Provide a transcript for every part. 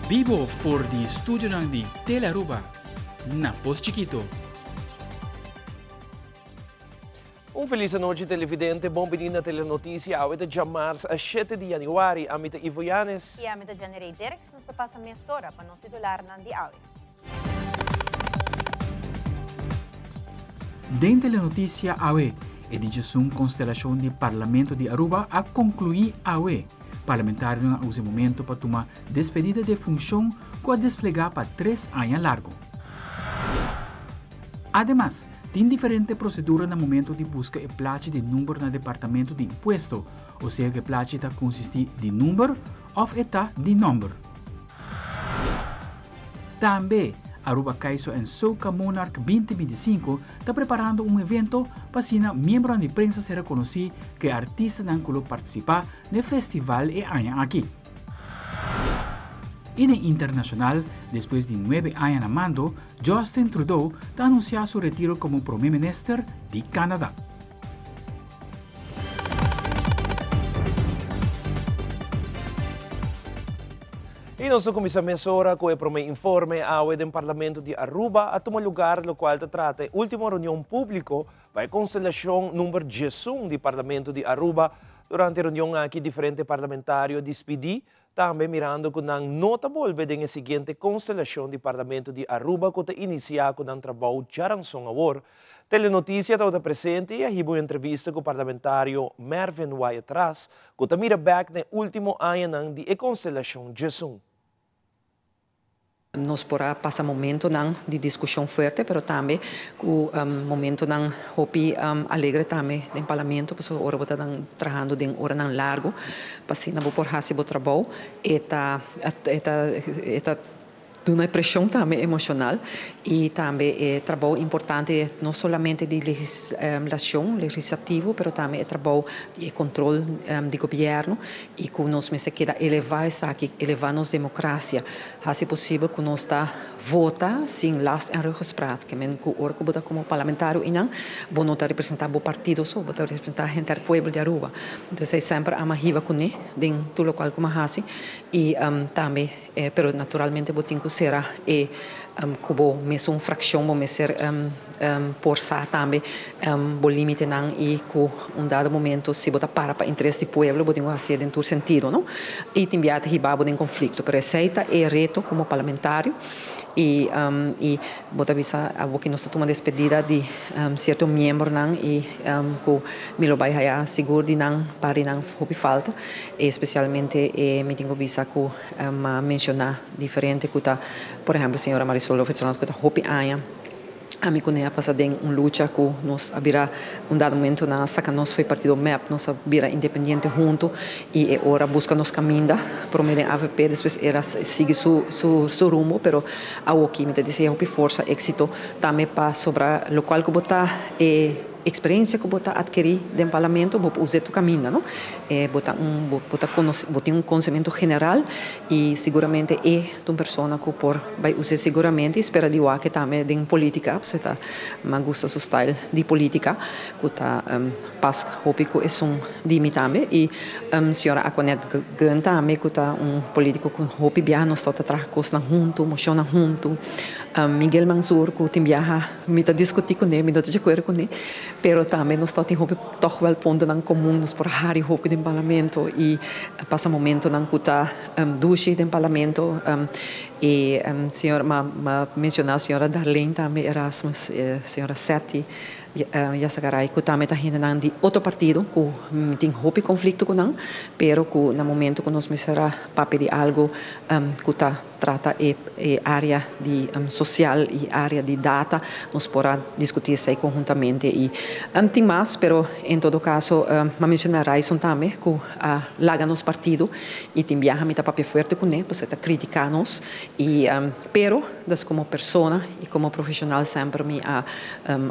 Bibo for di studionan di Telearuba na Pos Chikito. Un felis anochi televidente, bon bini na Telenoticia. Awe ta djamars shete di januari. Ami ta Ivo Yanes. I ami ta Jenny-Ray Dirks. Nos ta pasa mesora pa nos titularnan di awe. Den Telenoticia awe, e djesun konstelashon di Parlamento di Aruba a konkluí awe. Parlamentarionan a usa e momento pa tuma despedida di e funshon ku a desplegá pa tres aña largu. Ademas, tin diferente prosedura na momento di buska e plachi di number na Departamento di Impuesto, osea ku e plachi ta konsistí di number òf e ta di nòmber. Tambe, Aruba Kaiso en Soca Monarch 2025 ta preparando un evento pa asina miembronan di prensa sera konosí ku e artistanan ku lo partisipá na e festival e aña aki. I den internashonal, despues di nuebe aña na mando, Justin Trudeau ta anunsiá su retiro komo prome minister di Canada. Y nos ta cuminsa mesora cu e prome informe awe den Parlamento di Aruba a tuma lugar locual ta trata e ultimo reunion publico pa e constelacion number 11 di Parlamento di Aruba. Durante e reunion aki diferente parlamentario a dispidi Tambe mirando cu nan no ta bolbe den e siguiente constelacion di Parlamento di Aruba cu ta inicia cu nan trabou djaranson awor, Telenoticia tabata presente y a hiba un entrevista cu parlamentario Mervin Wyatt-Ras cu ta mira bek na e ultimo añanan di e constelacion djesun. Nos por a pasa momentonan di diskushon fuerte, pero tambe ku momentonan hopi alegre tambe den Parlamento, pasobra ora bo ta trahando den oranan largu pa asina bo por hasi bo trabou, e ta e ta e ta duna e preshon tambe emoshonal i tambe e trabou importante no solamente di legislashon, legislativo, pero tambe e trabou di e control di gobierno y cu nos mester keda eleva esaki, eleva nos democracia, haci posibel cu nos ta vota sin last en ruggespraat. Ke men cu ora cu bo ta como parlamentario eynan, bo no ta representa bo partido so, bo ta representa henter pueblo di Aruba. Entonces esey semper ama hiba cune den tur locual cu mi a haci y tambe Pero naturalmente bo tin cu cera e cu bo mesun fraccion, bo mester por sa tambe bo limitenan y cu un dado momento si bo ta para pa interes di pueblo bo tin cu hacié den tur sentido, no? Y tin bia ta hiba bo den conflicto, pero esey ta e reto como parlamentario y y bo ta bisa abo ki nos ta tuma despedida di cierto miembronan y cu mi lo bay haya sigur di nan pa di nan hopi falta, especialmente e mi tin cu bisa cu M'a menciona diferente cu ta, por ehempel, señora Marisol López Trans cu ta hopi aña ami cu ne a pasa den un lucha cu nos a bira un dado momento nan a saca nos fo'i partido mep, nos a bira independiente hunto y e ora busca nos caminda prome den avp despues era sigui su su rumbo pero awoki mi ta desea hopi forsa, exito tambe pa sobra locual cu bo ta e Experiencia cu bo ta adkeri den Parlamento bo por usa tu caminda no. Bo ta un bo ta conoce bo tin un conocemento general y seguramente e ta un persona cu por bay usa seguramente y spera di wak tambe den politica pasobra ta mas gusta su style di politica cu ta pas hopi cu esun di mi tambe y señora Aquanet Gun tambe cu ta un politico cu hopi biaha nos ta traha cosnan hunto mocionnan hunto. Miguel Mansur cu tin biaha mi ta discuti cune, mi no ta di acuerdo cune, pero tambe nos ta tin hopi toch wel puntonan comun, nos por hari hopi den Parlamento y pasa momentonan cu ta dushi den Parlamento. Y señor, m'a menciona señora Darlene tambe Erasmus, señora Setty Yassagaray cu tambe ta hendenan di otro partido cu mi tin hopi conflicto cu nan, pero cu na momento cu nos mester a papia di algo cu ta Trata e e area di social y area di data, nos por a discuti esey conhuntamente y tin mas, pero en todo caso m'a menciona Ryson tambe cu a laga nos partido y tin biaha mi ta papia fuerte cune pasobra e ta critica nos y pero dus como persona y como profesional semper mi a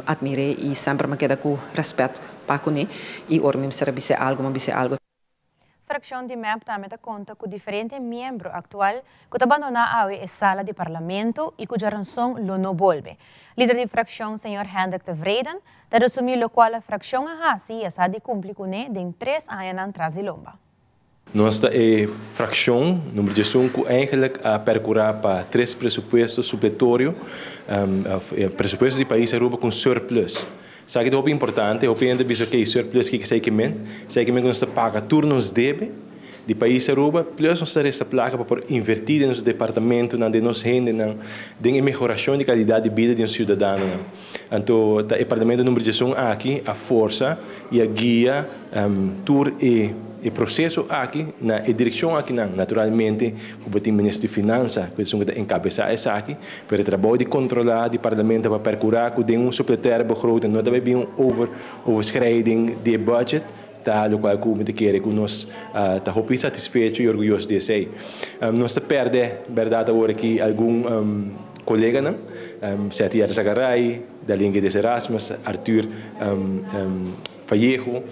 admire y semper m'a keda cu respet pa cune y ora mi mester a bis'e algo m'a bis'e algo. Frakshon di mep tambe ta konta ku diferente miembro aktual ku ta bandoná awe e sala di parlamento i ku djaranson lo no bolbe. Lider di frakshon señor Hendrik Tevreden ta resumí lokual e frakshon a hasi i a sa di kumpli kuné den tres añanan tras di lomba. Nos ta e fraccion number 11 cu eigenlijk a percura pa tres presupuesto supletorio, presupuesto di pais Aruba cu surplus. Esaki ta importante, hopi hende bisa cu surplus kico esey kiermen, esey kiermen cu nos ta paga tur nos debe di pais Aruba, plus nos ta resta placa pa por inverti den nos departamento, den nos hende, den mehoracion di calidad di bida di un ciudadano. Anto, e parlamento number 11 aki, a forsa y a guia tur e proceso aki na e direccion aki nan. Naturalmente, cu tin minister di Finansa, cu ta encabesa esaki, pero e trabou di controla di parlamento pa percura cu den un supplementaire begroting no tambe un overschrijding di budget, ta loke cu mi ta kere cu nos ta hopi satisfecho y orguyoso di esey. Nos ta perde, berdad, awor aki algun colega, no? Seti Yarzagaray, Dalingue des Erasmus, Arthur Vallejo,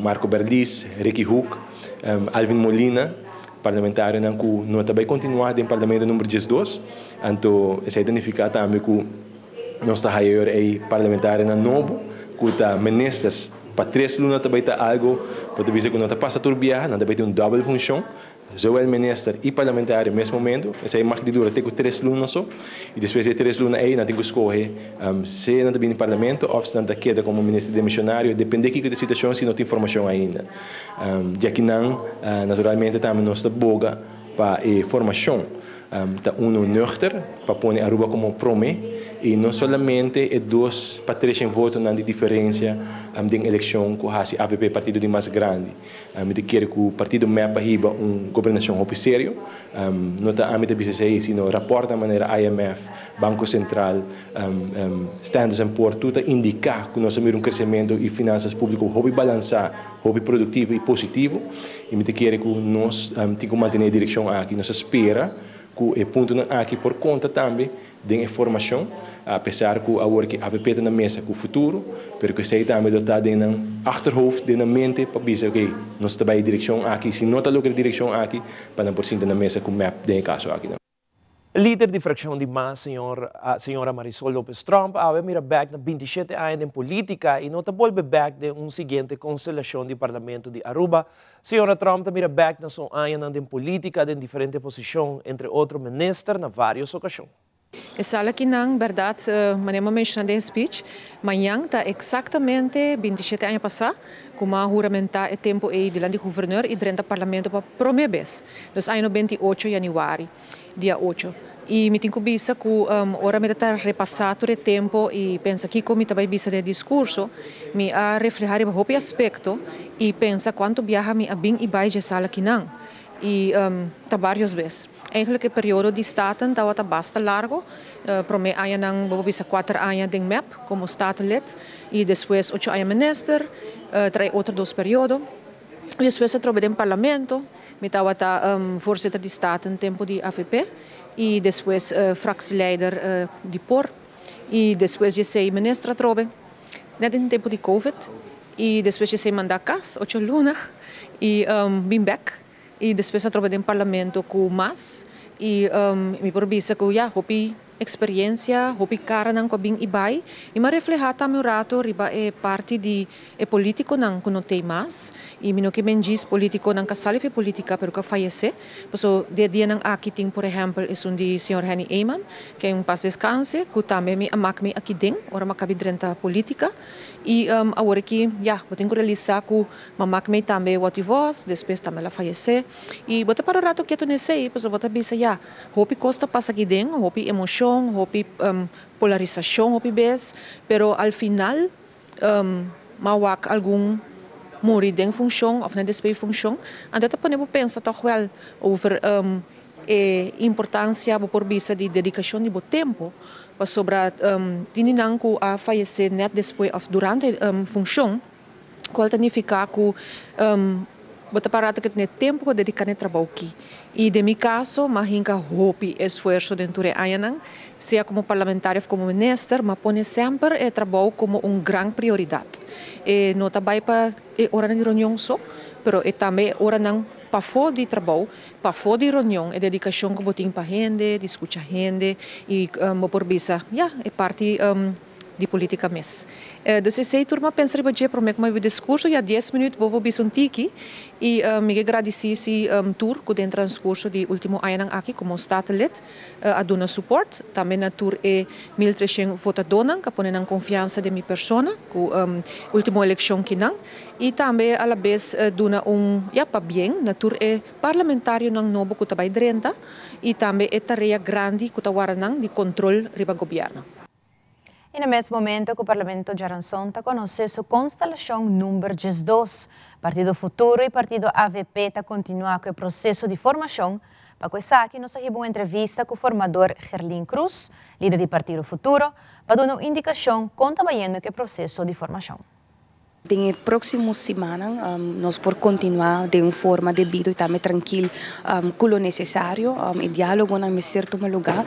Marco Berliz, Ricky Hoek, Alvin Molina, parlamentario nan cu no tambe continua den parlamento number 12. Anto, esey ta significa tambe cu nos ta haya e parlamentario nan nobo, cu ta ministers pa 3 luna. Tambe ta algo, pa bisa cu no ta pasa tur biaha, nan tambe tin un dubbel funcion, zowel minister y parlamentario na mes momento. Esey mag di dura te cu 3 luna so, y despues di 3 luna ey, nan tin cu scoge si nan ta bin parlamento of si nan ta keda como minister demisionario, depende di e situacion, si no tin formacion ainda. Di aki nan, naturalmente, tambe nos ta boga pa e formacion ta uno nuchter pa pone Aruba como prome y no solamente e 2 pa 3 voto nan di diferencia den eleccion cu hasi AVP partido di mas grandi. Mi ta kere cu partido MEP hiba un gobernacion hopi serio. No ta ami ta bisa esey, sino rapport manera IMF, Banco Central, Standard Poor's, tur ta indica cu nos tin un crecemento y finanzas publico hopi balansa, hopi productivo y positivo. Y mi ta kere cu nos tin cu mantene e direccion aki. Nos ta spera cu e punto aki por conta tambe di formacion, apesar cu awor cu AVP ta na mesa cu futuro, pero cu esey tambe ta den achterhoofd, den mente, pa bisa, ok, nos ta den direccion aki, si no ta logra direccion aki, pa nan por sinta na mesa cu MEP den caso aki. No. Lider di fraccion di MAS, señora Marisol Lopez Tromp, a mira bek na 27 aña di politica y no ta bolbe bek den un siguiente constelacion di parlamento di Aruba. Señora Tromp mira bek na su aña di politica den diferente posicion, entre otro minister na varios ocasion. E sala aki nan, berdad, manera menciona den speech, mañan ta exactamente 27 aña pasa, cu m'a huramenta e tempo ey dilanti gobernador y drenta parlamento pa prome bes. Dus aña 98 januari, dia 8. Y mi tin cu bisa cu ora mi ta repasa tur e tempo y pensa kico mi tambe bisa den discurso, mi a refleha hopi aspecto y pensa cuanto biaha mi a bin y bay e sala aki nan. Y ta varios bes. Eigenlijk e periodo di Staten tabata basta largo. Prome aña nan bo bisa 4 aña den MEP como statenlid y despues 8 aña minister, trae otro dos periodo. Y despues atrobe den parlamento, mi tabata voorzitter di Staten tempo di AVP y despues fractieleider di POR y despues di esey minister atrobe, net den tempo di COVID, y despues di esey manda cas 8 luna y bin back y despues atrobe den parlamento cu MAS y mi por bisa cu ja, hopi experiencia, hopi cara nan cu bin y bay y m'a refleha tambe un rato riba e parti di e politico nan cu no tin mas y mi no kiermen djis politico nan cu a sali for politica, pero cu a fayece. Paso e dia nan aki tin, por ehempel, esun di señor Henny Eman, cu en paz descanse, cu tambe mi a maak mi aki den, ora m'a caba drenta politica y awor aki, ja, bo tin cu realisa cu m'a maak mi tambe wat e was, despues tambe el a fayece y bo ta para un rato keto nesey, paso bo ta bisa, ja, hopi cos ta pasa aki den, hopi emocion, hopi polarisacion, hopi bes, pero al final m'a wak algun muri den funcion of na despues funcion, anto ta pone pensa toch wel over e importancia, bo por bisa, di dedicacion di bo tempo, pasobra tin nan cu a fayece net despues of durante funcion, cual significa cu bo ta para cu tin tempo pa dedica na trabou aki. Y den mi caso, m'a hinca hopi esfuerso den e añanan, sea como parlamentario of como minister, m'a pone semper e trabou como un gran prioridad. E no ta bay pa e ora di reunion so, pero e tambe ora nan pafo di trabou, pafo di reunion, e dedicacion cu bo tin pa hende, di scucha hende y por bisa, ja, e parti di politica mes. Dus esey tur mi a pensa riba dje prome cu mi a biba discurso, ya dies minuut bo por bisa un tiki y mi ke gradici si tur cu den transcurso di ultimo añanan aki como Statenlid a duna support, tambe na tur e 1300 votadonan cu a pone nan confiansa den mi persona cu ultimo eleccion kinan y tambe alabes duna un ya pabien na tur e parlamentarionan nobo cu ta bay drenta y tambe e tarea grandi cu ta warda nan di control riba gobierno. Y na mes momento cu Parlamento djaranson ta conoce su constelacion number 12, Partido Futuro y Partido avp ta continua cu e proceso di formacion. Pa cu esaki nos a hiba un entrevista cu formador Gerlin Croes, lider di Partido Futuro, pa duna un indicacion con ta bayendo cu e proceso di formacion. Den e próksimo simannan nos por kontinuá den un forma debido i tambe trankil ku lo nesesario. E diálogonan mester tuma lugá.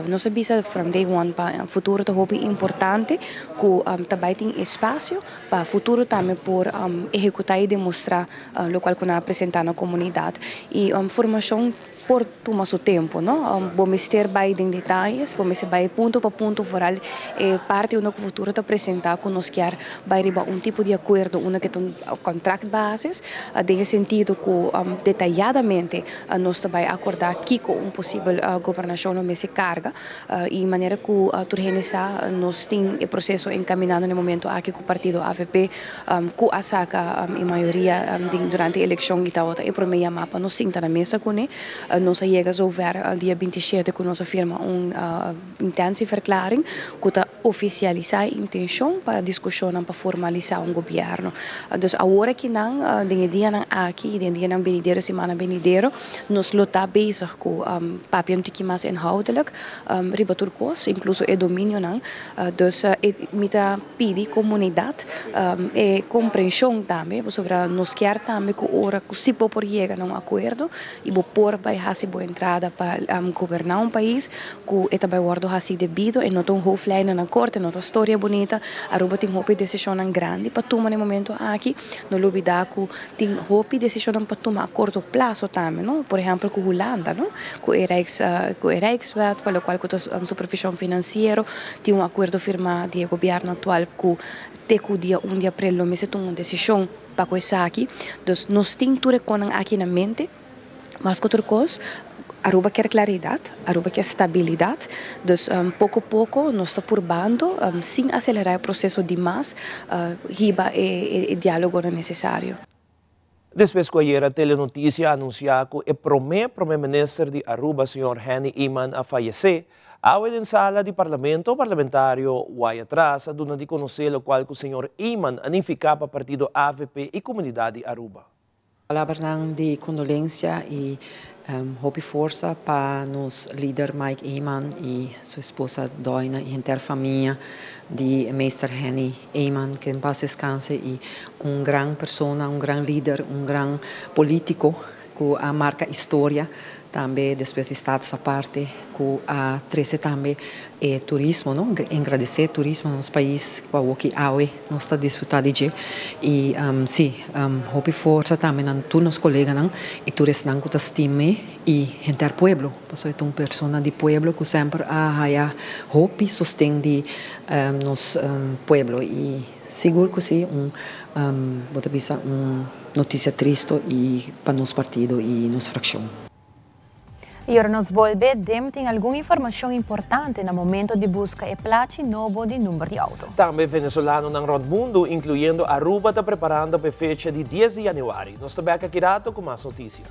Nos a bisa from day one pa futuro ta hopi importante ku ta bai tin espasio pa futuro tambe por ehekutá i demostrá lokual ku nan a presentá na komunidat. I formashon por tuma su tempo, no? Bo mester bai den detayes, bo mester bai punto pa punto, vooral e parti unda cu futuro ta presenta cu nos kier bai riba un tipo di acuerdo unda cu ta un contract basis, den e sentido cu detayadamente nos ta bai acorda kico un posibel gobernacion lo mester carga y manera cu tur hende sa nos tin e proceso encaminando na e momento aki cu partido avp Ku a saka e mayoria den durante e elekshon i tabata e promé yamá pa nos sinta na mesa kuné. Nos a yega zover dia 27 ku nos a firma un intentieverklaring ku ta ofisialisá e intenshon pa diskushonnan pa formalisá un gobièrnu. Dus awor akinan den e dianan aki i den dianan benidero, simannan benidero, nos lo ta bezig ku papia un tiki mas inhoudelijk riba tur kos, inkluso e dominionan. Dus mi ta pidi komunidat e komprenshon tambe pasobra nos kier tambe ku ora ku si bo por yega na un akuerdo i bo por bai hasi bo entrada pa goberná un pais ku e ta bai wòrdu hasi debido e no ta un hoofdlijnen na korte no ta storia bunita. Aruba tin hopi desishonnan grandi pa tuma na e momento aki. No lubidá ku tin hopi desishonnan pa tuma a korto plaso tambe no por ehèmpel ku Hulanda no ku e Rijks ku e Rijkswet pa lokual ku ta supervishon finansiero. Tin un akuerdo firmá di e gobièrnu aktual ku te ku dia un di aprel lo mester tuma un desishon pa ku esaki. Dus nos tin tur e konan aki na mente. Mas ku tur kos, Aruba kier klaridat, Aruba kier stabilidat. Dus poko poko nos ta purbando, sin aselerá e proseso dimas, hiba e diálogonan nesesario. Despues cu ayera Telenoticia a anuncia cu e prome Prome Minister di Aruba señor Henny Eman a fayece, awe den sala di Parlamento Parlamentario Wyatt-Ras a duna di conoce locual cu señor Eman a nifica pa partido avp y comunidad di Aruba. Palabranan di condolencia y hopi forsa pa nos lider Mike Eman y su esposa Doina y henter famia di Meester Henny Eman, que en paz descanse y un gran persona, un gran lider, un gran politico cu a marca historia Tambe despues di Status Aparte cu a trece tambe e turismo no, engrandece turismo na nos pais cu awoki awe nos ta disfruta di dje y si hopi forsa tambe na tur nos coleganan y tur esnan cu ta stim'e y henter pueblo pasobra e ta un persona di pueblo cu semper a haya hopi sosten di nos pueblo y sigur cu si un bo ta bisa un Noticia tristo y pa nos partido y nos fraccion. Y ora nos bolbe, Dem tin algun informacion importante na momento di busca e plachi nobo di number di auto. Tambe venezolanonan rond mundu, incluyendo Aruba, ta preparando pa e fecha di dies di januari. Nos ta bek aki rato cu mas noticia.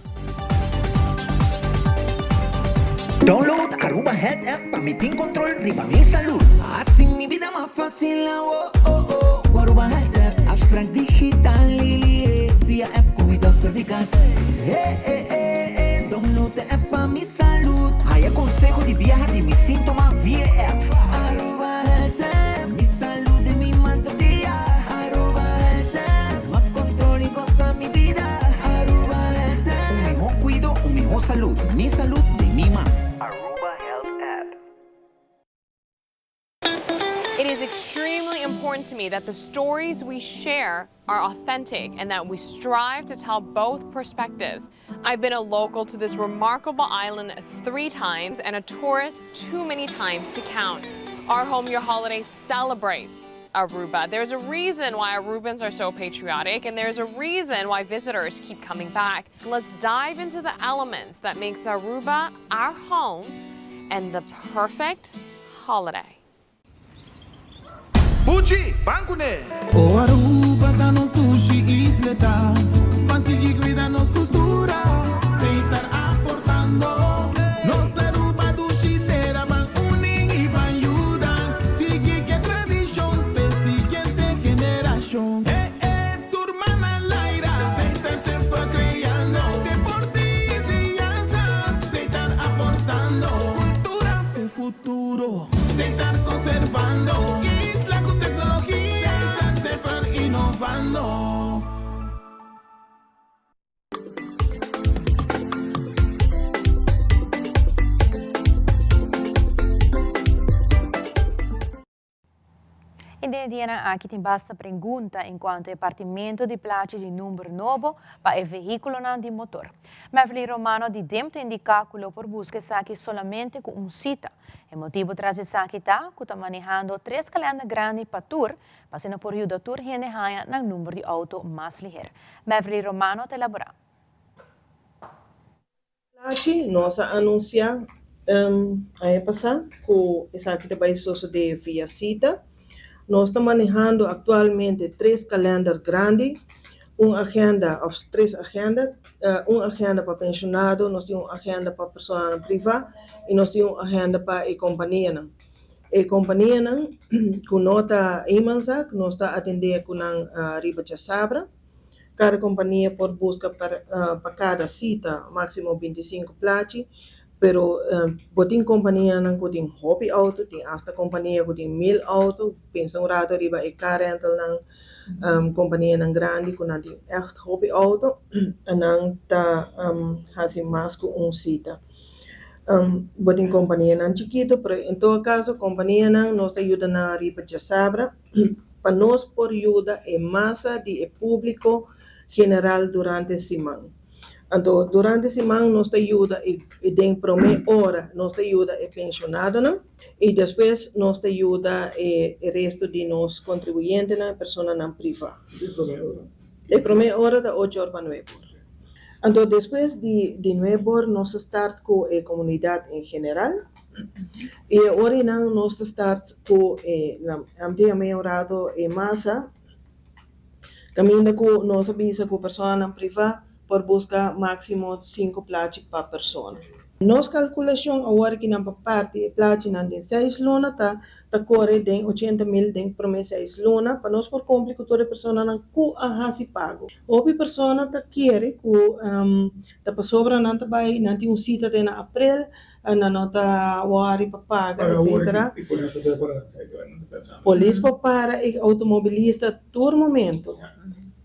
Download Aruba Health App pa mi tin control riba mi salud. Haci mi bida mas facil awo oh oh cu Aruba Health App. Afspraak digital eh via app cu mi dokter di cas. Eh eh eh eh download de app pa mi salud. Haya conseho di biaha di mi sintoma via e app. Aruba Health App, mi salud den mi man tur dia. Aruba Health App, mas control y goza mi bida. Aruba Health App. Un miho cuido, un miho salud. Mi salud den mi man. Aruba Health App. It is extremely important to me that the stories we share are authentic and that we strive to tell both perspectives. I've been a local to this remarkable island three times and a tourist too many times to count. Our Home Your Holiday celebrates Aruba. There's a reason why Arubans are so patriotic and there's a reason why visitors keep coming back. Let's dive into the elements that makes Aruba our home and the perfect holiday. Buchi, ban kuné! O Aruba ta nos dushi isla ta Ban sigui cuida nos cultura Setar aportando Nos Aruba dushi tera Ban uni y ban yuda Sigui cu e tradicion P'e siguiente generacion Eh eh tur man a laira Setar semper creando Deporte y enseñanza Setar aportando Cultura p'e futuro Setar conservando Isla cu tecnologia Setar semper innovando. I den e dianan aki tin basta pregunta enkuanto e partimentu di plachi di number nobo pa e vehíkulonan di motor. Beverly Romano di DIMP ta indiká ku lo por buska esaki solamente ku un sita. E motibu tras esaki ta ku ta manehando tres kalènder grandi pa tur pa asina por yuda tur hende haña nan number di outo mas liher. Beverly Romano ta elaborá. Plachi, Nos a anunsiá aña pasá ku esaki ta bai sosodé via sita. Nos ta manehando aktualmente tres kalènder grandi, un agenda òf tres agenda, un agenda pa penshonado, nos tin un agenda pa personanan privá i nos tin un agenda pa e kompanianan. E kompanianan ku no ta eenmanszaak nos ta atendé ku nan riba djasabra. Kada kompania por buska pa kada sita máksimo 25 plachi, pero bo tin kompanianan ku tin hopi outo, tin asta kompania ku tin mil outo, pensa un rato riba e car rentalnan, kompanianan grandi ku nan tin ègt hopi outo, nan ta hasi mas ku un sita. Bo tin kompanianan chikitu, pero en todo kaso kompanianan nos ta yuda nan riba djasabra. pa nos por yuda e masa di e públiko general durante siman. Anto durante siman nos ta yuda e den promé ora nos ta yuda e penshonadonan i despues nos ta yuda e resto di nos kontribuyentenan, e personanan privá. E promé ora ta ocho or pa nuebe or. Anto despues di nuebe or nos ta start ku e komunidat en general. I e ora einan nos ta start ku e amte yama un rato e masa kaminda ku nos a bisa ku personanan privá por buska máksimo sinku plachi pa persona. Nos kalkulashon awor ki nan pa parti e plachinan den seis luna ta ta kore den 80.000 den promé seis luna pa nos por kumpli ku tur e personanan ku a hasi pago. Hopi persona ta kere ku ta pasobra nan ta bai nan tin un sita te na aprel Nan no ta wòri pa paga, etcetera. Polis por para e outomobilista tur momento.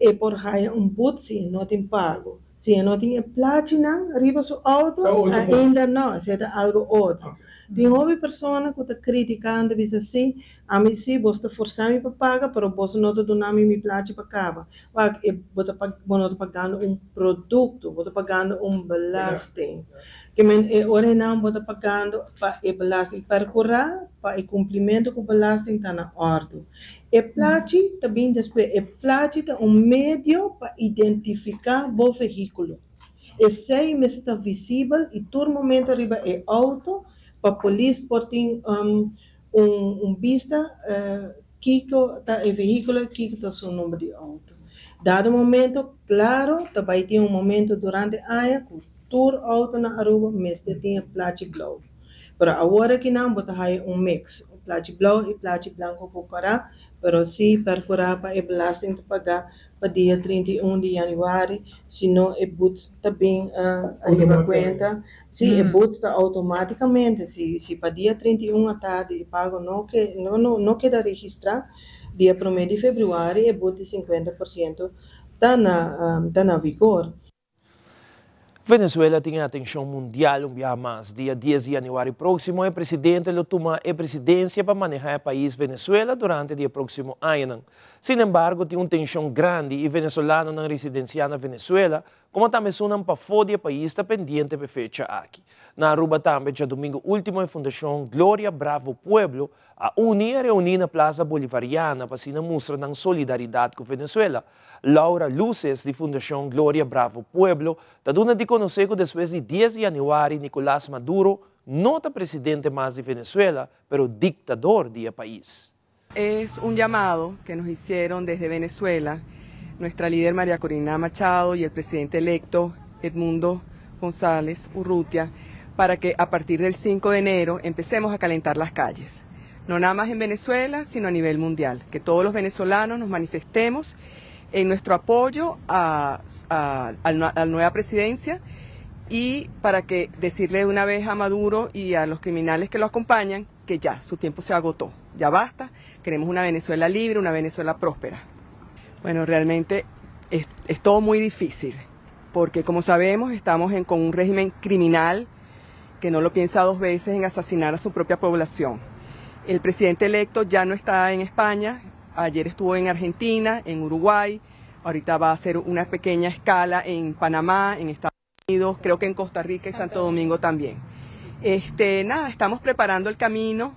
E por haya un but si e no tin pago. Si e no tin e plachinan riba su outo, ainda no, esei ta algo otro. Tin hopi persona ku ta kritikando bisa si, ami si bos ta forsa mi pa paga, pero boso no ta duna mi mi plachi pa kaba. Wak, e bo ta bo no ta pagando un produkto, bo ta pagando un belasting. Ke men e ora einan bo ta pagando pa e belasting. Perkurá pa e kumplimentu ku belasting ta na òrdu. E plachi ta bin despues. E plachi ta un medio pa identifiká bo vehíkulo. Esei mester ta visibel i tur momento riba e outo pa polis por tin un bista kiko ta e vehíkulo i kiko ta su number di outo. Dado momento, klaro, ta bai tin un momento durante aña ku tur outo na Aruba mester tin e plachi blou. Pero awor akinan bo ta haya un mix, un plachi blou i plachi blanko ku kòrá, pero si perkurá pa e belasting ta pagá pa dia 31 di yanüari, si no e but ta bin ariba kuenta. Si, e but ta outomátikamente, si si pa dia 31 atardi e pago no ke no no keda registrá, dia promé di febrüari e but di 50% ta na ta na vigor. Venezuela tin e atencion mundial un biaha mas. Dia dies di januari proximo e presidente lo tuma e presidencia pa maneha e pais Venezuela durante di e proximo añanan. Sin embargo, tin un tenshon grandi i venezolanonan residensiá na Venezuela, komo tambe esunnan pafó di e pais ta pendiente pa e fecha aki. Na Aruba tambe djadumingu último e Fundashon Gloria Bravo Pueblo a uni i a reuní na Plaza Bolivariana pa asina mustra nan solidaridat ku Venezuela. Laura Luces di Fundashon Gloria Bravo Pueblo ta duna di konosé ku despues di dies di yanüari Nicolas Maduro no ta presidente mas di Venezuela pero diktador di e pais. Es un llamado que nos hicieron desde Venezuela nuestra líder María Corina Machado y el presidente electo Edmundo González Urrutia para que a partir del 5 de enero empecemos a calentar las calles. No nada más en Venezuela, sino a nivel mundial. Que todos los venezolanos nos manifestemos en nuestro apoyo a, a, a la nueva presidencia y para que decirle de una vez a Maduro y a los criminales que lo acompañan que ya, su tiempo se agotó, ya basta, queremos una Venezuela libre, una Venezuela próspera. Bueno, realmente es, es todo muy difícil, porque como sabemos estamos en, con un régimen criminal que no lo piensa dos veces en asesinar a su propia población. El presidente electo ya no está en España, ayer estuvo en Argentina, en Uruguay, ahorita va a hacer una pequeña escala en Panamá, en Estados Unidos, creo que en Costa Rica y Santo Domingo también. Este, nada, estamos preparando el camino.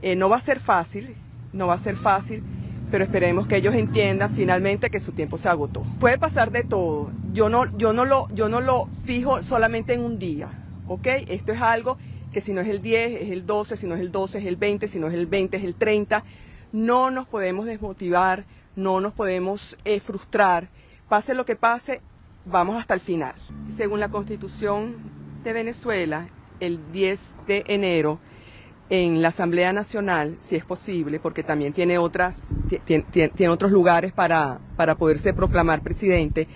Eh, no va a ser fácil, no va a ser fácil, pero esperemos que ellos entiendan finalmente que su tiempo se agotó. Puede pasar de todo. Yo no, yo no, lo, yo no lo fijo solamente en un día, ¿ok? Esto es algo que si no es el 10, es el 12, si no es el 12, es el 20, si no es el 20, es el 30. No nos podemos desmotivar, no nos podemos eh, frustrar. Pase lo que pase, vamos hasta el final. Según la Constitución de Venezuela, el 10 de enero en la Asamblea Nacional, si es posible, porque también tiene, otras, tiene, tiene, otros lugares para, para poderse proclamar presidente,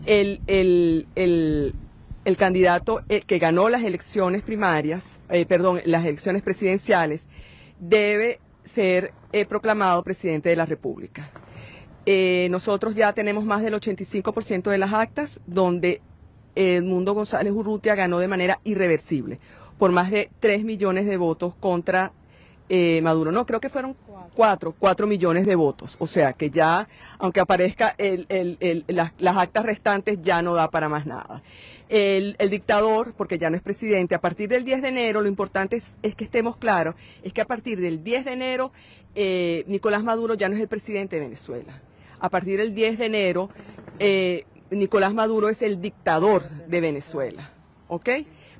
el, el, el, el candidato eh, que ganó las elecciones primarias, eh, perdón, las elecciones presidenciales, debe ser eh, proclamado presidente de la República. Eh, nosotros ya tenemos más del 85% de las actas donde Edmundo González Urrutia ganó de manera irreversible, por más de 3 millones de votos contra eh, Maduro. No, creo que fueron 4, 4 millones de votos. O sea que ya, aunque aparezca el, el, el, las, las, actas restantes, ya no da para más nada. El, dictador, porque ya no es presidente, a partir del 10 de enero, lo importante es, es que estemos claros, es que a partir del 10 de enero, eh, Nicolás Maduro ya no es el presidente de Venezuela. A partir del 10 de enero, eh, Nicolás Maduro es el dictador de Venezuela, ¿ok?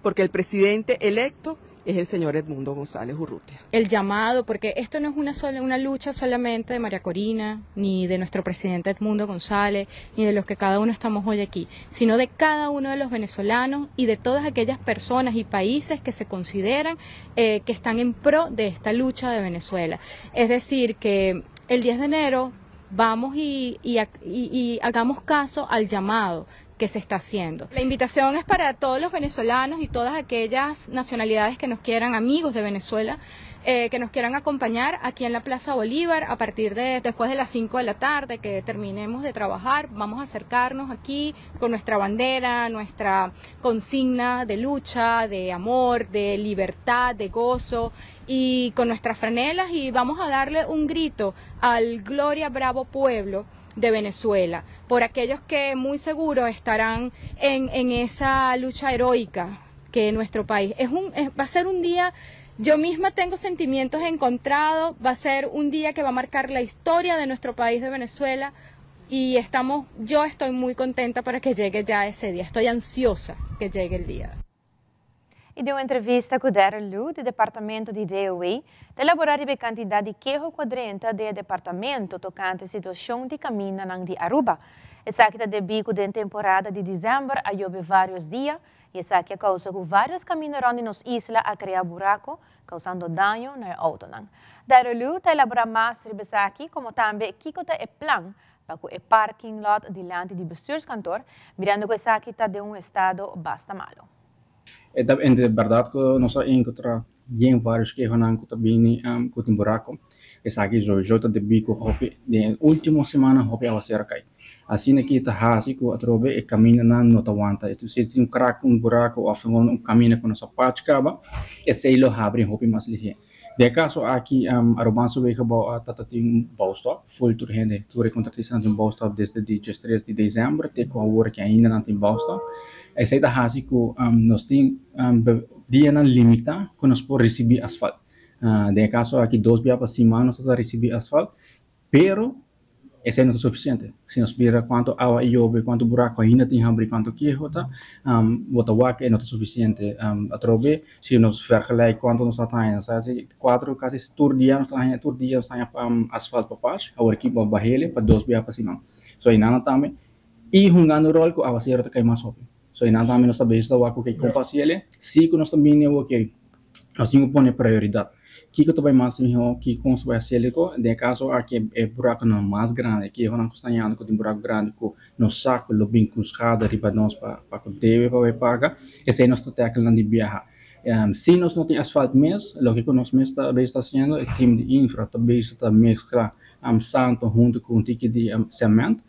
Porque el presidente electo es el señor Edmundo González Urrutia. El llamado, porque esto no es una, sola, una lucha solamente de María Corina, ni de nuestro presidente Edmundo González, ni de los que cada uno estamos hoy aquí, sino de cada uno de los venezolanos y de todas aquellas personas y países que se consideran eh, que están en pro de esta lucha de Venezuela. Es decir, que el 10 de enero vamos y, y, y, y hagamos caso al llamado que se está haciendo. La invitación es para todos los venezolanos y todas aquellas nacionalidades que nos quieran, amigos de Venezuela, eh, que nos quieran acompañar aquí en la Plaza Bolívar a partir de después de las 5 de la tarde, que terminemos de trabajar, vamos a acercarnos aquí con nuestra bandera, nuestra consigna de lucha, de amor, de libertad, de gozo y con nuestras franelas y vamos a darle un grito al Gloria Bravo Pueblo de Venezuela, por aquellos que muy seguro estarán en, en esa lucha heroica que nuestro país. Es un, es, va a ser un día, yo misma tengo sentimientos encontrados, va a ser un día que va a marcar la historia de nuestro país de Venezuela y estamos, yo estoy muy contenta para que llegue ya ese día, estoy ansiosa que llegue el día. I den un entrevista ku Darryl Lu, di departamento di DOW, ta elaborá e kantidat di keho ku a drenta den e departamento tokante situashon di kamindanan di Aruba. Esaki ta debí ku den temporada di desèmber a yobe vários dia i esaki a kousa ku vários kaminda rònt di nos isla a krea buraku, kousando daño na e outonan. Darryl Lu ta elaborá mas riba esaki, komo tambe kiko ta e plan pa ku e parking lot dilanti di bestuurskantoor, mirando ku esaki ta den un estado basta malu. E ta di berdad cu nos a encontra yen varios kehonan cu ta bini cu tin buraco. Esaki sowieso ta debi cu hopi den e ultimo semana hopi awacero a cay. Asina ki ta haci cu atrobe e camindanan no ta wanta. Si tin un crack, un buraco of un caminda cu no sa patch caba, esey lo habri hopi mas lihe. Den e kaso aki Arubaanse Wegenbouw a tata tin un bouwstop, full tur hende, tur e kontratistanan tin bouwstop desde di diestres di desèmber te ku awor ki ainda nan tin bouwstop. Esei ta hasi ku nos tin dianan limitá ku nos por risibí asfalt. Den e kaso aki dos bia pa siman nos ta risibí asfalt, pero esei no ta sufisiente. Si nos mira kuantu awa a yobe, kuantu buraku ainda tin habrí, kuantu keho ta, bo ta wak e no ta sufisiente. Atrobe si nos vergelijk kuantu nos ta haña, nos ta hasi kuatro kasi tur dia nos ta haña tur dia nos ta haña asfalt pa pash, awor aki bo a bah'el pa dos bia pa siman. So einan tambe i hungando ròl ku awasero ta kai mas hopi. So einan tambe nos ta bezig ta wak ku kon pa hasi el. Si ku nos ta bini awor ke nos tin ku pone prioridat. Kiko ta bai mas mihó, kiko nos ta bai hasi el. Den e kaso aki e burakunan mas grandi, kehonan ku sta yanda ku tin buraku grandi ku nos sa ku lo bin ku skada riba nos pa ku debe pa bai paga, esei nos ta tackle nan di biaha. Si nos no tin asfalt mes, loke ku nos mes ta bezig ta hasiendo, e team di infra ta bezig ta mezcla santo hunto ku un tiki di cement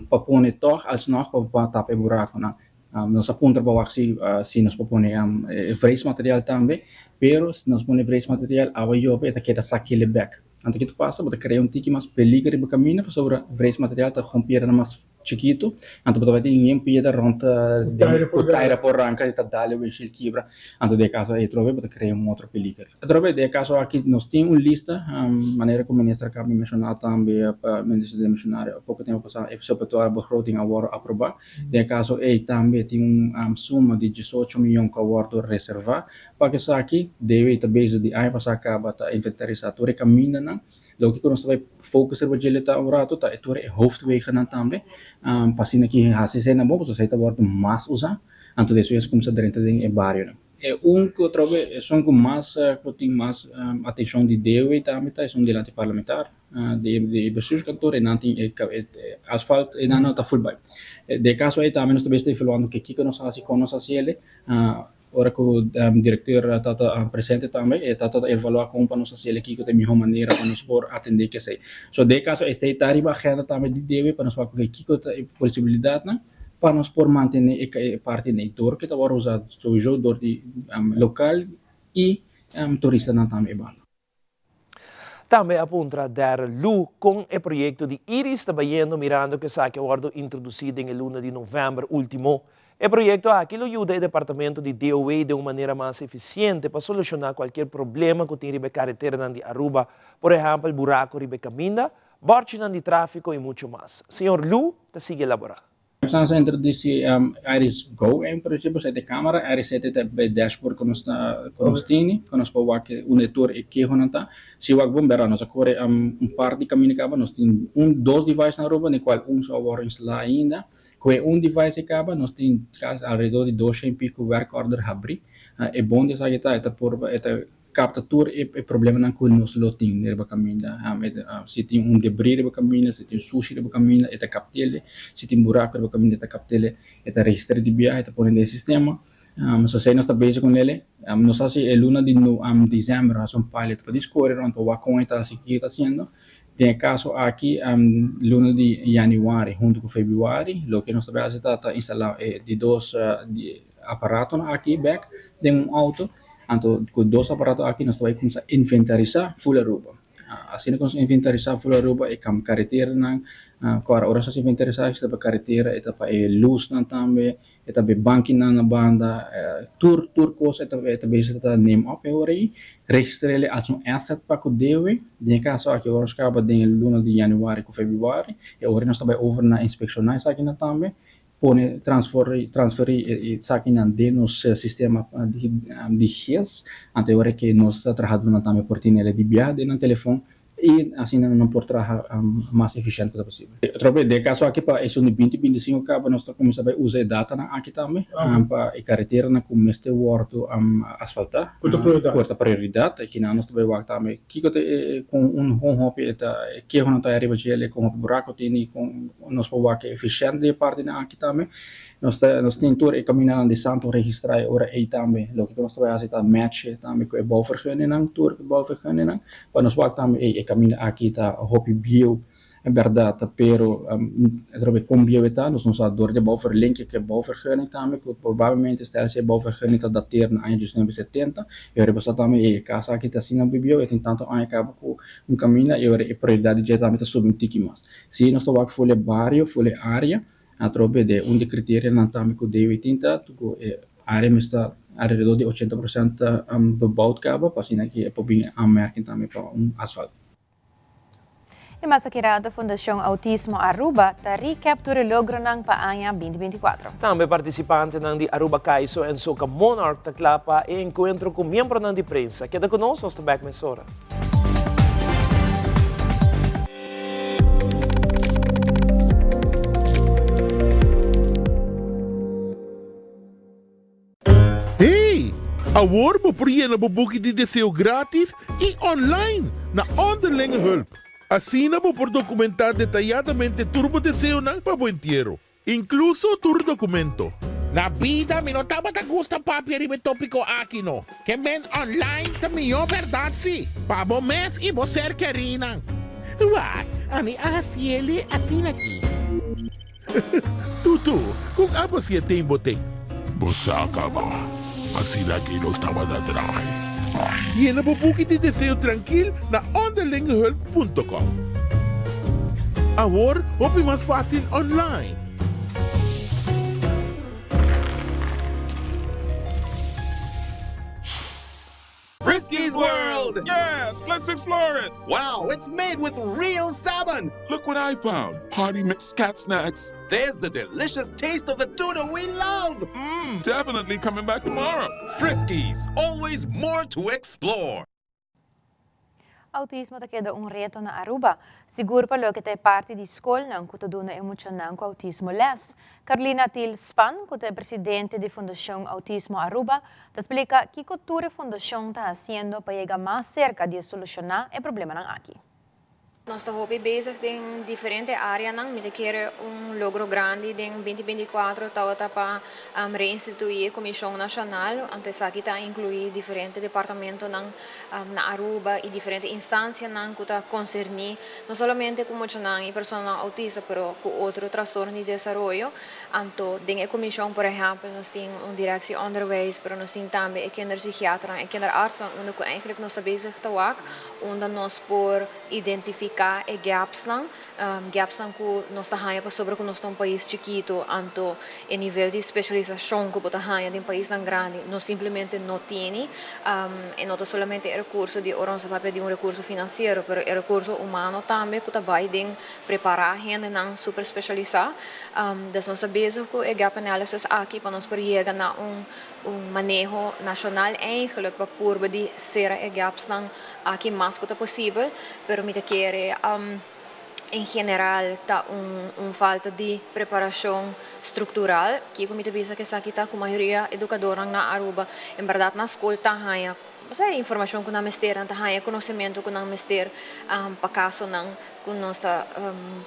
pa pone tòg alsnog pa tapa e burakunan. Nos a puntra pa wak si si nos por pone e vreesmateriaal tambe, pero si nos pone vreesmateriaal awa yobe e ta keda sakele bek. Anto kiko ta pasa? Bo ta krea un tiki mas peliger riba kaminda pasobra vreesmateriaal ta kon piedra mas chikitu, anto bo ta bai tin yen piedra rònt ku taira por ranka i ta dal e windshield kibra, anto den e kaso ei atrobe bo ta krea un otro peliger. Atrobe den e kaso aki nos tin un lista, manera ku minister a kaba di menshoná tambe, minister demishonario poko tempu pasá e suppletoire begroting a wòrdu aprobá. Den e kaso ei tambe tin un suma di diesocho miyon ku a wòrdu reservá pa esaki. DW ta bezig di aña pasá kaba ta inventarisá tur e kamindanan. Loke ku nos ta bai focus riba dje ta un ratu ta e tur e hoofdwegennan tambe pa asina ki hasi esei nan bon pasobra esei ta wòrdu mas usá. Anto despues kuminsá drenta den e barionan. E un ku atrobe esun ku mas ku tin mas atenshon di DW tambe ta esun dilanti parlamentar. Di bestuurskantoor e nan tin e asfalt e nan no ta full bai. Den e kaso ei tambe nos ta bes ta evaluando ke kiko nos a hasi, kon nos a hasi el. Ora ku direkteur ta ta presente tambe e ta ta evaluá kon pa nos hasi el, kiko ta e mihó manera pa nos por atendé kesei. So den e kaso esei ta riba agenda tambe di debe pa nos wak kiko ta e posibilidatnan pa nos por mantené e parti nei. Dor ke ta wòrdu usá souiso dor di lokal i turistanan tambe e banda. Tambe a puntra Darrel Lu con e proyecto di Iris ta bayendo mirando cu esaki a wordo introduci den e luna di november ultimo. E proyecto aki lo yuda e departamento di DOW den un manera mas eficiente pa soluciona cualkier problema cu tin riba e careteranan di Aruba, por ehempel buraco riba e caminda, borchinan di trafico y mucho mas. Señor Lu ta sigui elabora. Nos a introduci Iris Go en principio esei ta e camera, Iris sete ta e dashboard cu nos ta cu nos tini, cu nos por wak unda e tur e kehonan ta. Si wak bon bera nos a core un par di caminda caba, nos tin un dos device na Aruba den cual un so a worde instala ainda. Cu e un device ei caba nos tin casi alrededor di dosha y pico werkorder habri. E bon di esaki ta e ta por e ta Kapta tur e problemanan ku nos lo tin riba kaminda. Si tin un debrí riba kaminda, si tin sushi riba kaminda, e ta kapt'el. Si tin buraku riba kaminda, e ta kapt'el. E ta registr'é di biaha, e ta pone den e sistema. So esei nos ta bezig ku el. Nos hasi e luna di desèmber hasi un pilot pa di skore rònt pa wak kon e ta hasi, kiko e ta hasiendo. Den e kaso aki luna di yanüari huntu ku febrüari loke nos ta bai hasi ta instalá e di dos aparatonan aki bèk den un outo. Anto ku dos aparato aki nos ta bai kuminsá inventarisá ful Aruba. Asina ku nos inventarisá ful Aruba e kareteranan, kòrda ora nos inventarisá esei ta pa karetera, e ta pa e lusnan tambe, e ta pa e bankinan na banda, tur tur kos e ta e ta bezig ta neem op e ora ei, registr'é als un asset pa ku debe. Den e kaso aki ora nos kaba den e luna di yanüari ku febrüari, e ora ei nos ta bai over na inspekshoná esakinan tambe. Pone transferí e esakinan den nos sistema di GES, anto e ora ke nos trahadónan tambe por tene el di biaha den nan telefòn i asina nan por traha mas efisiente ku ta posibel. Otro bes, den e kaso aki pa esun di binti 25 kaba nos ta kuminsá bai usa e datanan aki tambe pa e kareteranan ku mester wòrdu asfaltá ku ta prioridat. Kinan nos ta bai wak tambe kiko ta e kon un hopi e ta kehonan ta ariba djel, kon hopi buraku tene i kon. Nos por wak e efisiente di e partinan aki tambe. Nos ta nos tin tur e kamindanan di santo registrá e ora ei tambe. Loke ku nos ta bai hasi ta match tambe ku e bouwvergunningnan, tur e bouwvergunningnan, pa nos wak tambe ei e kaminda aki ta hopi bieu. En berdad, pero atrobe con bieu e ta, nos no sa dor di e bouwverlink cu e bouwvergunning tambe, cu probablemente stel si e bouwvergunning ta dateer na aña diesnuebe setenta, e ora e bo sa tambe e cas aki ta asina bieu, e tin tanto aña caba cu un caminda, e ora e prioridad di dje tambe ta subi un tiki mas. Si nos ta wak for e bario, for e area, atrobe de un di e criterianan tambe cu DOE tin ta cu e area mester ta alrededor di 80% bebouwd caba pa asina ki e por bin aanmerking tambe pa un asfalt. E mas aki rato Fundacion Autismo Aruba ta recap tur e logronan pa aña 2024. Tambe participantenan di Aruba Kaiso en Soca Monarch ta cla pa e encuentro cu miembronan di prensa. Keda cu nos, nos ta bek mesora. Hey! Awor bo por yena bo buki di deseo gratis y online na Onderlinge Hulp. Asina bo por documenta detayadamente tur bo deseonan pa bo entiero, incluso tur documento. Na bida mi no tabata gusta papia riba e topico aki no. Ke men online ta mihó bèrdat si, pa bo mes i bo ser kerinan. Wak, ami a hasiele asina aki. Tutu, kon abo si e ten bo ten? Bo sa kaba, asina ki nos tabata draai. Yena bo buki di deseo trankil na onderlingehulp punto com. Awor hopi mas fásil online. Friskies World! Yes, let's explore it! Wow, it's made with real salmon! Look what I found! Party mix cat snacks. There's the delicious taste of the tuna we love! Mmm, definitely coming back tomorrow. Friskies, always more to explore. Autismo ta keda un reto na Aruba, sigur pa loke ta e parti di skolnan ku ta duna e muchanan ku autismo les. Carlina Thiel Span, ku ta e presidente di Fundashon Autismo Aruba, ta splika kiko tur e fundashon ta hasiendo pa yega mas serka di e solushoná e problemanan aki. Nos ta hopi bezig den diferente areanan. Mi ta kere un logro grandi den 2024 tabata pa reinstituí e Komishon Nashonal. Anto esaki ta inkluí diferente departamentonan na Aruba i diferente instansianan ku ta konserní no solamente ku muchanan i personanan outista pero ku otro trastorno di desaroyo. Anto den e komishon por ehèmpel nos tin un direktie onderwijs pero nos tin tambe e kinderpsichiaternan, e kinderartsen unda ku eigenlijk nos ta bezig ta wak unda nos por identifiká e gapsnan, gapsnan ku nos ta haña pasobra ku nos ta un pais chikitu anto e nivel di spesialisashon ku bo ta haña den paisnan grandi nos simplemente no tini. E no ta solamente e rekurso di ora nos ta papia di un rekurso finansiero pero e rekurso humano tambe ku ta bai den prepará hendenan super spesialisá. Dus nos ta bezig ku e gap analysis aki pa nos por yega na un un maneho nashonal eigenlijk pa purba di sera e gapsnan aki mas ku ta posibel, pero mi ta kere en general ta un un falta di preparashon struktural. Kiko mi ta bisa ku esaki ta ku mayoria edukadornan na Aruba en bèrdat na skol ta haña osea informashon ku nan mester, nan ta haña konosementu ku nan mester pa kasonan ku nos ta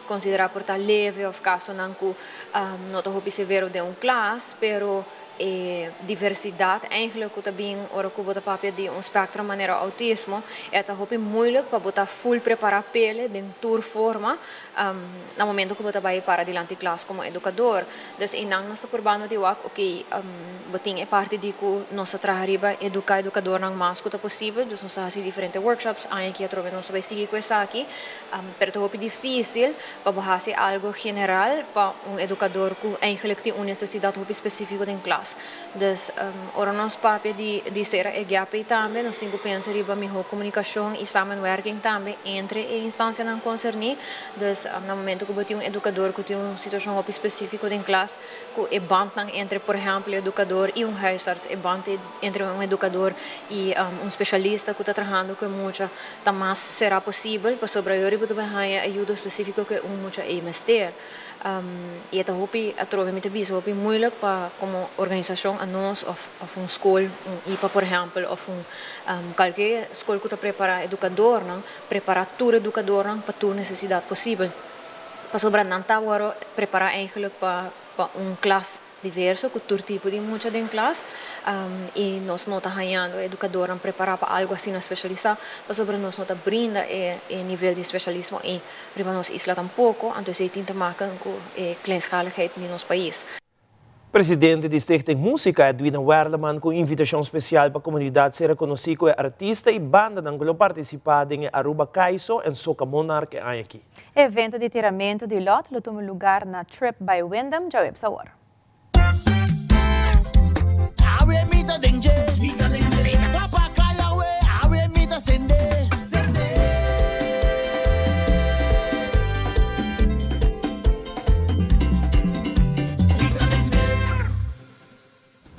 konsiderá por ta leve òf kasonan ku no ta hopi severo den un klas, pero E diversidad eigenlijk cu ta bin ora cu bo ta papia di un spectrum manera autismo, e ta hopi moeilijk pa bo ta full prepara p'ele den tur forma na momento cu bo ta bay para dilanti klas como educador. Dus eynan nos ta purbando di wak, ok, bo tin e parti di cu nos ta traha riba educa educadornan mas cu ta posibel, dus nos ta haci diferente workshops, aña aki atrobe nos ta bay sigui cu esaki, pero ta hopi dificil Pa bo hasi algo general pa un edukador ku eigenlijk tin un nesesidat hopi spesífiko den klas. Dus ora nos papia di di sera e gap ei tambe nos tin ku pensa riba mihó komunikashon i samenwerking tambe entre e instansianan konserní. Dus na momento ku bo tin un edukador ku tin un situashon hopi spesífiko den klas ku e bandnan entre por ehèmpel e edukador i un huisarts, e band entre un edukador i un spesialista ku ta trahando ku e mucha ta mas será posibel pasobra yori bo ta bai haña ayudo spesífiko ku e un mucha ei mester. I e ta hopi atrobe mi ta bisa hopi muilik pa komo organisashon anos òf òf un skol, un ipa por ehèmpel òf un kalke skol ku ta prepará edukadornan, prepará tur edukadornan pa tur nesesidat posibel. Pasobra nan ta wòrdu prepará eigentlik pa pa un klas. diverso ku tur tipo di mucha den klas i nos no ta hañando edukadornan prepará pa algu asina spesialisá pasobra nos no ta brinda e nivel di spesialismo ei riba nos isla tampoko, anto esei tin te maken ku e kleinschaligheid di nos pais. Presidente di Stichting Musica, Edwina Werleman, ku un invitashon spesial pa komunidat sera konosí ku e artista i bandanan ku lo partisipá den e Aruba Kaiso en Soca Monarch e aña akí. E evento di tiramentu di lòt lo tuma lugar na Trip by Wyndham djaweps awor. Awe mi ta den dje. Mi ta den dje. Mi ta kla pa kai awe. Awe mi ta sende. Sende. Mi ta den dje.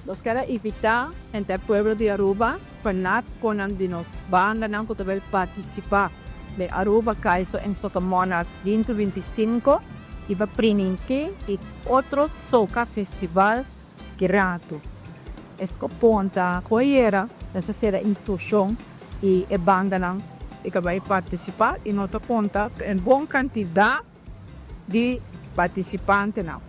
Nos ker a invitá henter pueblo di Aruba pa nat konan di nos bandanan ku ta bel partisipá den Aruba Kaiso en Soca Monarch 2025 i pa Prininki i otro Soca Festival gratu. Es ku ponta ku ayera nos a sera instrukshon i e bandanan i ka bai partisipá i no ta konta ku un bon kantidat di partisipantenan.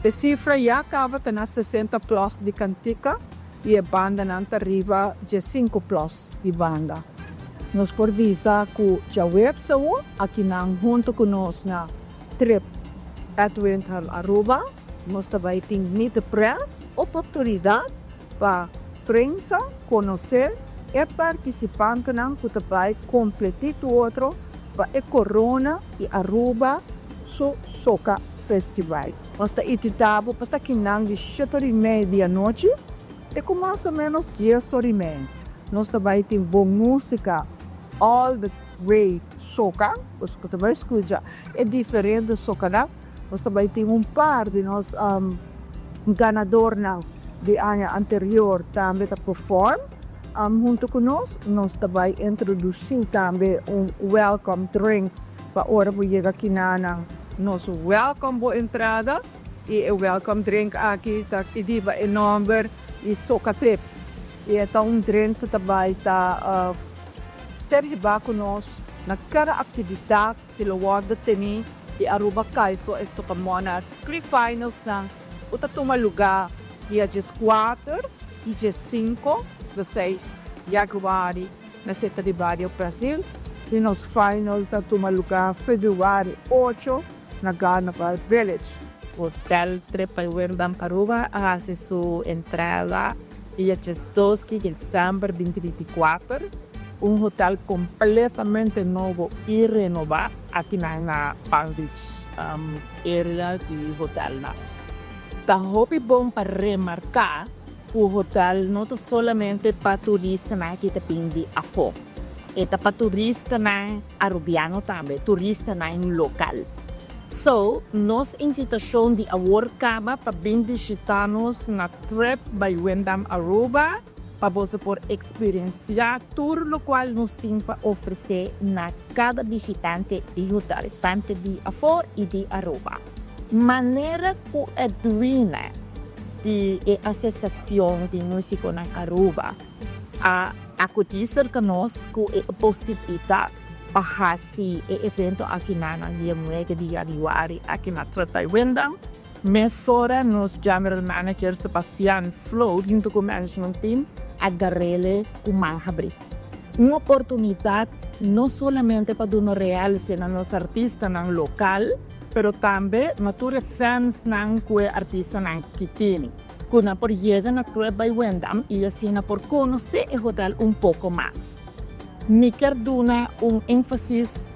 E sifra ya kaba ta na 60 plus di kantika i e bandanan ta riba 15 plus di banda. Nos por bisa ku djaweps awo akinan huntu ku nos na Trip at Windham Aruba nos ta bai tin Meet the Press oportunidat pa prensa konosé e partisipantenan ku ta bai kompletí tur otro pa e korona di Aruba su Soca Festival. Nos ta invitá bo pa sta kinan di shete ora i mei di anochi te ku mas o ménos dies ora i mei. Nos ta bai tin bon músika all the way soca, boso ku ta bai skucha e diferente socanan. Nos ta bai tin un par di nos ganadornan di aña anterior tambe ta perform hunto ku nos. Nos ta bai introdusí tambe un welcome drink pa ora bo yega kinanan. Nos welcome bo entrada i e welcome drink aki ta riba e nomber di Soca Trip i e ta un drink ku ta bai ta ter hiba ku nos na kada aktividat si lo wòrdu tení di Aruba Kaiso e Soca Monarch Pre-Finals-nan ku ta tuma lugá dia 14 i 15 di 6 januari na seta di Bario Brasil. I nos final ta tuma lugá febrüari 8 na Carnaval Village. Hotel Trip by Wyndham Aruba a hasi su entrada dia 12 di december 2024. Un hotel completamente nobo y renoba aki na Palm Beach area di hotel nan. Ta hopi bon pa remarca cu hotel no ta solamente pa turistanan cu ta bin di afo. E ta pa turistanan Arubiano tambe, turistanan local. So, nos invitacion di awor caba pa bin bishita nos na Trip by Wyndham Aruba pa boso por experiencia tur locual nos tin pa ofrece na cada bishitante di hotel, tanto di afor y di Aruba. Manera cu Edwina di e Asociacion di Musiconan Aruba a acudi cerca nos cu e posibilidad pa haci e evento aki na dia 9 di januari aki na Trip by Wyndham, mesora nos General Manager Sebastian Sloot hunto cu management team a gar'e cu man habri. Un oportunidad no solamente pa duna realce na nos artistanan local, pero tambe na tur e fansnan cu e artistanan aki tin. Cu nan por yega na Trip by Wyndham y asina por conoce e hotel un poco mas. Mi kier duna un enfasis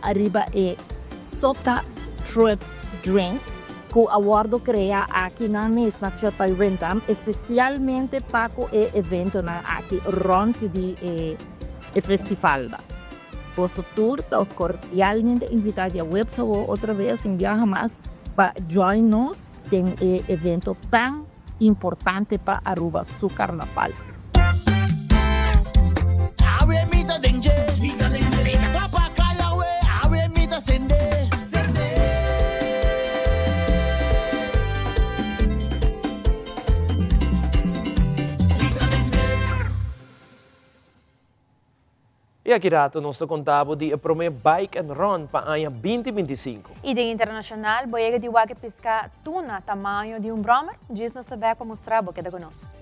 ariba e Soca Trip Drink cu a wordo crea aki na mes na Trip by Wyndham, especialmente pa cu e eventonan aki rond di e festival. Boso tur ta cordialmente invita diahuebs awo otra vez un biaha mas pa join nos den e evento tan importante pa Aruba su carnaval. Awe mi ta den dje. Mi ta den dje. Mi ta kla pa kai awe. Awe mi ta sende. Sende. Mi ta den dje. Y aki rato nos ta conta bo di e prome Bike and Run pa aña binti 25. Y den internacional, bo yega di wak e pisca tuna tamaño di un brommer? Djis nos ta bek pa mustra bo, keda cu nos.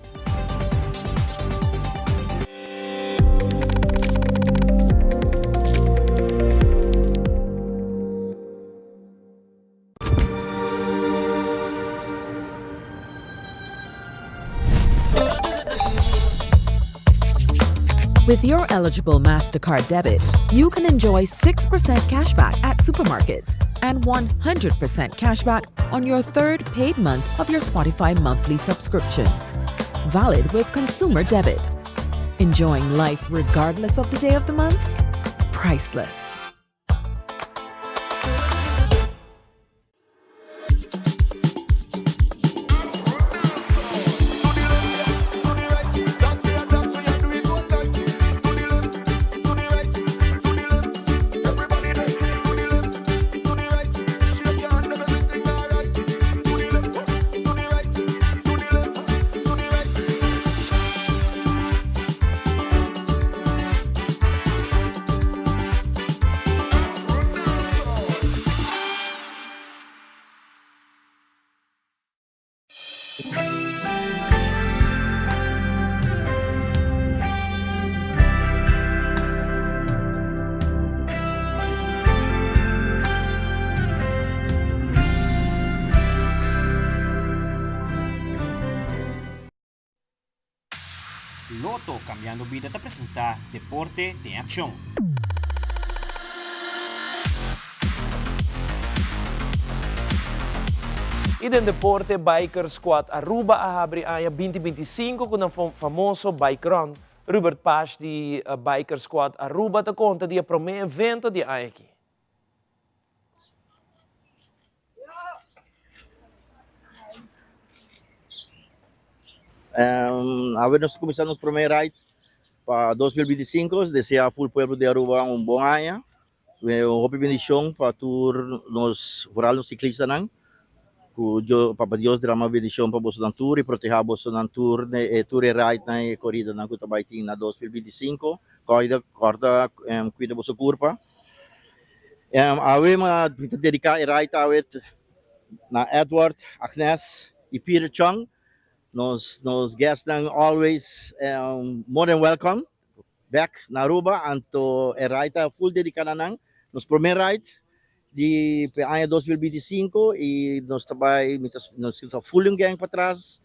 With your eligible MasterCard debit, you can enjoy 6% cashback at supermarkets and 100% cashback on your third paid month of your Spotify monthly subscription. Valid with consumer debit. Enjoying life regardless of the day of the month? Priceless. Lotto Cambiando Bida ta presenta Deporte den Accion. Y den deporte, Biker Squad Aruba a habri aña binti 25 cu nan famoso Bike Run. Rubert Pash di Biker Squad Aruba ta conta di e prome evento di aña aki. Awe nos ta cuminsa nos prome ride pa 2025. Desea full pueblo di Aruba un bon aña. Un hopi bendicion pa tur nos, vooral nos ciclistanan. Cu Papa Dios drama bendicion pa bosonan tur y proteha bosonan tur tur e ridenan y e coridanan cu ta bay tin na 2025. Corda, corda cuida boso curpa. Awe mi ta dedica e ride awe na Edward, Agnes y Peter Chong. Nos nos guestnan always more than welcome back na Aruba. Anto e ride ta full dedica na nan. Nos prome ride di pe aña 2025 y nos ta bay mi ta nos ta full un gang patras.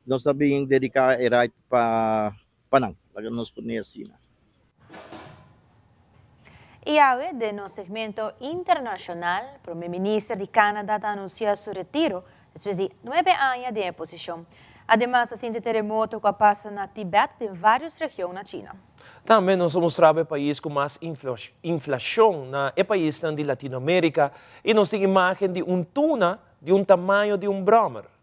Nos ta bin dedica e ride pa pa nan. Laga nos pone asina. Y awe, den nos segmento internacional, Prome Minister di Canada ta anuncia su retiro despues di 9 aña den e posicion. Ademas, a sinti teremoto cu a pasa na Tibet den varios region na China. Tambe nos a mustra bo e pais cu mas inflacion na e paisnan di Latinoamerica y nos tin imagen di un tuna di un tamaño di un brommer.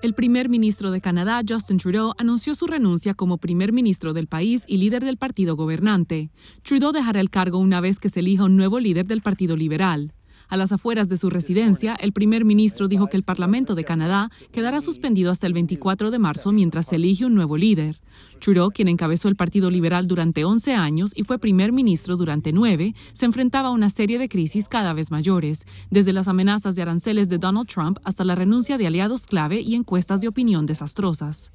El primer ministro de Canadá, Justin Trudeau, anunció su renuncia como primer ministro del país y líder del partido gobernante. Trudeau dejará el cargo una vez que se elija un nuevo líder del Partido Liberal. A las afueras de su residencia, el primer ministro dijo que el Parlamento de Canadá quedará suspendido hasta el 24 de marzo mientras se elige un nuevo líder. Trudeau, quien encabezó el Partido Liberal durante 11 años y fue primer ministro durante 9, se enfrentaba a una serie de crisis cada vez mayores, desde las amenazas de aranceles de Donald Trump hasta la renuncia de aliados clave y encuestas de opinión desastrosas.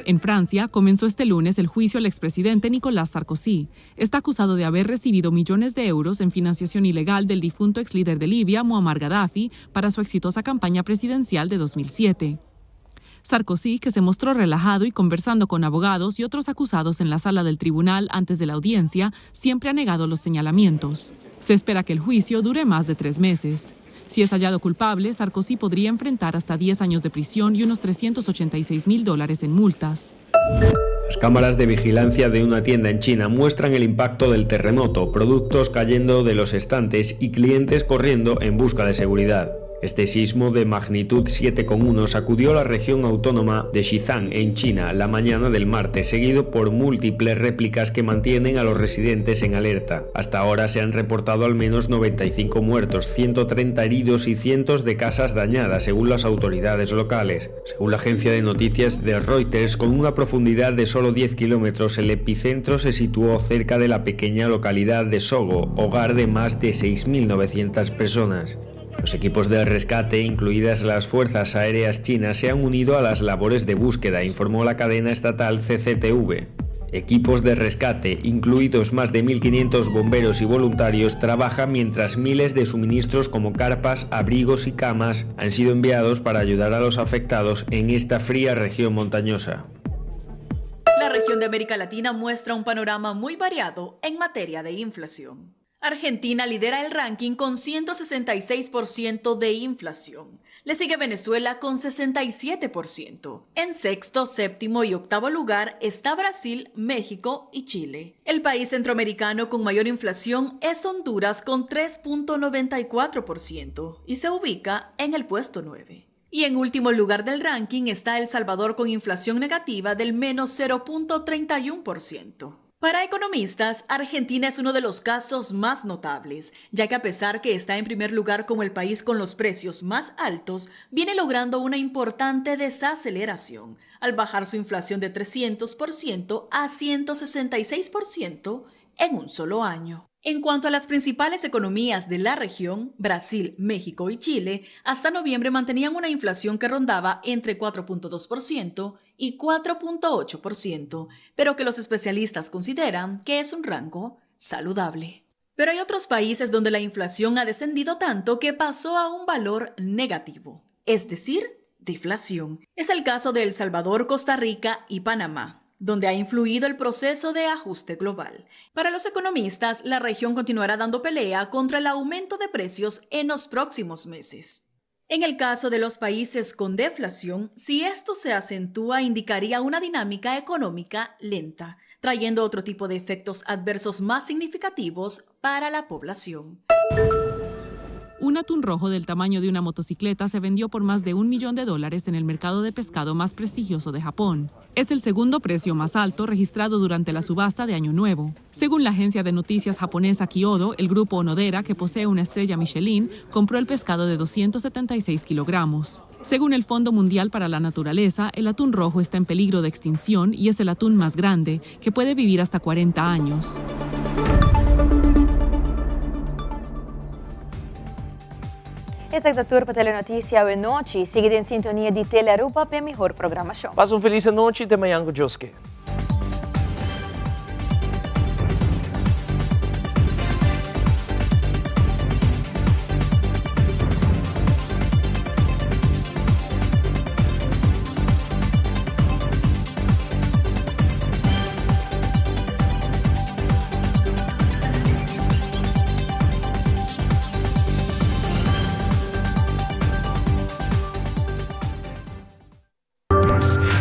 En Francia, comenzó este lunes el juicio al expresidente Nicolas Sarkozy. Está acusado de haber recibido millones de euros en financiación ilegal del difunto ex líder de Libia, Muammar Gaddafi, para su exitosa campaña presidencial de 2007. Sarkozy, que se mostró relajado y conversando con abogados y otros acusados en la sala del tribunal antes de la audiencia, siempre ha negado los señalamientos. Se espera que el juicio dure más de 3 meses. Si es hallado culpable, Sarkozy podría enfrentar hasta 10 años de prisión y unos 386 mil dólares en multas. Las cámaras de vigilancia de una tienda en China muestran el impacto del terremoto, productos cayendo de los estantes y clientes corriendo en busca de seguridad. Este sismo de magnitud 7,1 sacudió la región autónoma de Xizang en China la mañana del martes, seguido por múltiples réplicas que mantienen a los residentes en alerta. Hasta ahora se han reportado al menos 95 muertos, 130 heridos y cientos de casas dañadas, según las autoridades locales. Según la agencia de noticias de Reuters, con una profundidad de solo 10 kilómetros, el epicentro se situó cerca de la pequeña localidad de Sogo, hogar de más de 6.900 personas. Los equipos de rescate, incluidas las fuerzas aéreas chinas, se han unido a las labores de búsqueda, informó la cadena estatal CCTV. Equipos de rescate, incluidos más de 1.500 bomberos y voluntarios, trabajan mientras miles de suministros como carpas, abrigos y camas han sido enviados para ayudar a los afectados en esta fría región montañosa. La región de América Latina muestra un panorama muy variado en materia de inflación. Argentina lidera el ranking con 166% de inflación. Le sigue Venezuela con 67%. En sexto, séptimo y octavo lugar está Brasil, México y Chile. El país centroamericano con mayor inflación es Honduras con 3.94% y se ubica en el puesto 9. Y en último lugar del ranking está El Salvador con inflación negativa del menos 0.31%. Para economistas, Argentina es uno de los casos más notables, ya que a pesar que está en primer lugar como el país con los precios más altos, viene logrando una importante desaceleración, al bajar su inflación de 300% a 166% en un solo año. En cuanto a las principales economías de la región, Brasil, México y Chile, hasta noviembre mantenían una inflación que rondaba entre 4.2% y 4.8%, pero que los especialistas consideran que es un rango saludable. Pero hay otros países donde la inflación ha descendido tanto que pasó a un valor negativo, es decir, deflación. Es el caso de El Salvador, Costa Rica y Panamá donde ha influido el proceso de ajuste global. Para los economistas, la región continuará dando pelea contra el aumento de precios en los próximos meses. En el caso de los países con deflación, si esto se acentúa, indicaría una dinámica económica lenta, trayendo otro tipo de efectos adversos más significativos para la población. Un atún rojo del tamaño de una motocicleta se vendió por más de un millón de dólares en el mercado de pescado más prestigioso de Japón. Es el segundo precio más alto registrado durante la subasta de Año Nuevo. Según la agencia de noticias japonesa Kyodo, el grupo Onodera, que posee una estrella Michelin, compró el pescado de 276 kilogramos. Según el Fondo Mundial para la Naturaleza, el atún rojo está en peligro de extinción y es el atún más grande, que puede vivir hasta 40 años. Esaki ta tur pa Telenoticia awe nochi. Sigui den sintonia di Telearuba p'e mihor programacion. Pasa un feliz anochi te mañan cu Dios ke.